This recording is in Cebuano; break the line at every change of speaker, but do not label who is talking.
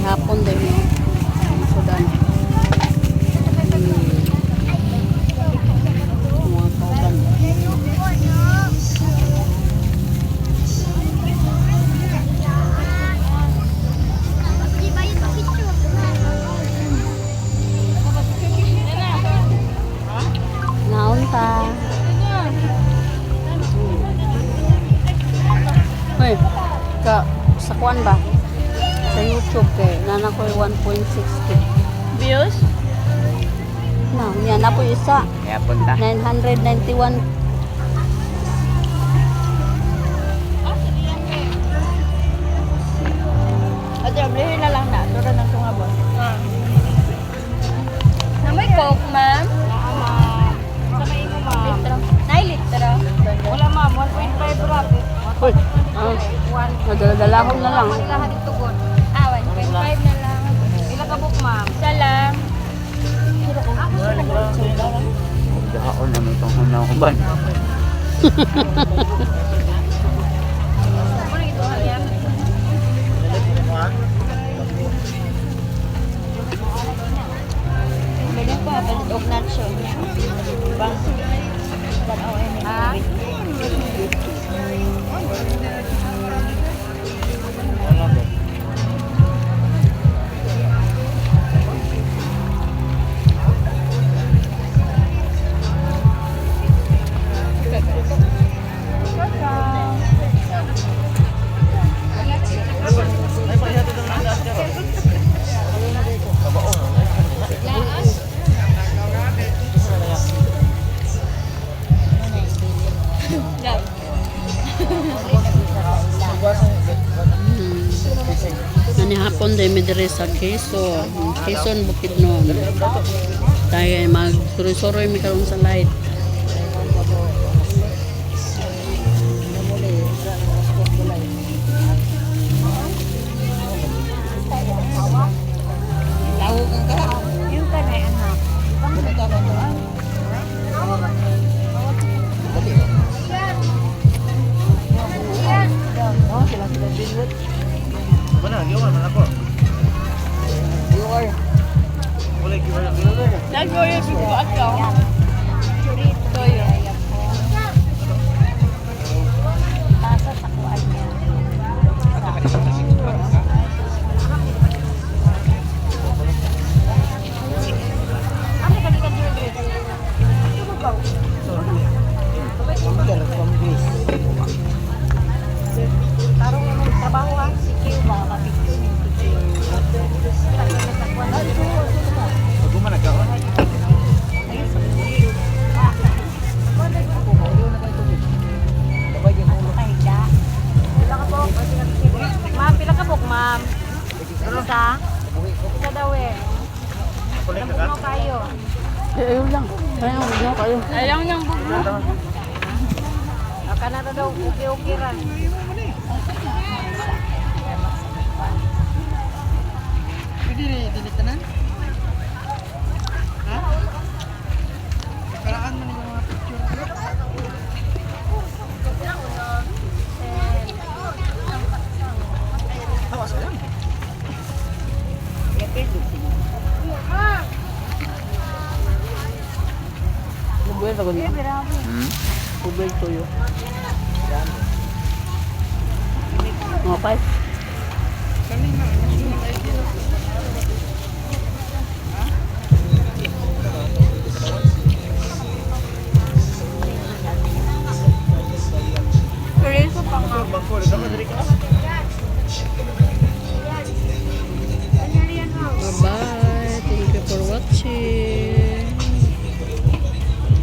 Hapon din no. Sudan. Mga kauban. Naon ta? Uy, ka sa kuan ba? Sa YouTube kay nana ko 1.6K.
Views?
Na, niya na po isa.
Kaya punta.
991.
Ate, ablihin na lang na. Turo ng tungabon. Ah. Na may coke, ma'am? Sa may imo, ma'am. Litro. 9 litro. Wala, ma'am. 1.5 wrap.
Uy, ah, nadala-dala ko na lang.
Lahat ito tugon. Ah, 1.5 na lang. Ila ka book, ma'am? Isa lang.
Daon na may panghanaw ko ba?
Pwede pa, palit og nacho. Bang. Ha?
Nani hapon din mi diri sa Quezon. Quezon Bukidnon. Tayo ay magsuroy-suroy mi karon sa light.
Yung kanay anak.
Mana, giwan man ako. Wala giwan.
Naggoyo ko ako. Toyo.
Paguma nagkaon.
Ma'am, pila ka book, ma'am? Isa? Isa daw eh.
Kulit ka?
Ano kayo?
Eh, ayaw lang. Ayaw, ayaw kayo.
Ayaw niyang book mo. Aka na daw, okay-okay ra.
Pwede ni dili tanan. Ha? Paraan man yung mga picture. Tawas ka lang.
Bubuel pa gud.
Hmm?
Bubuel tuyo. Mga pa.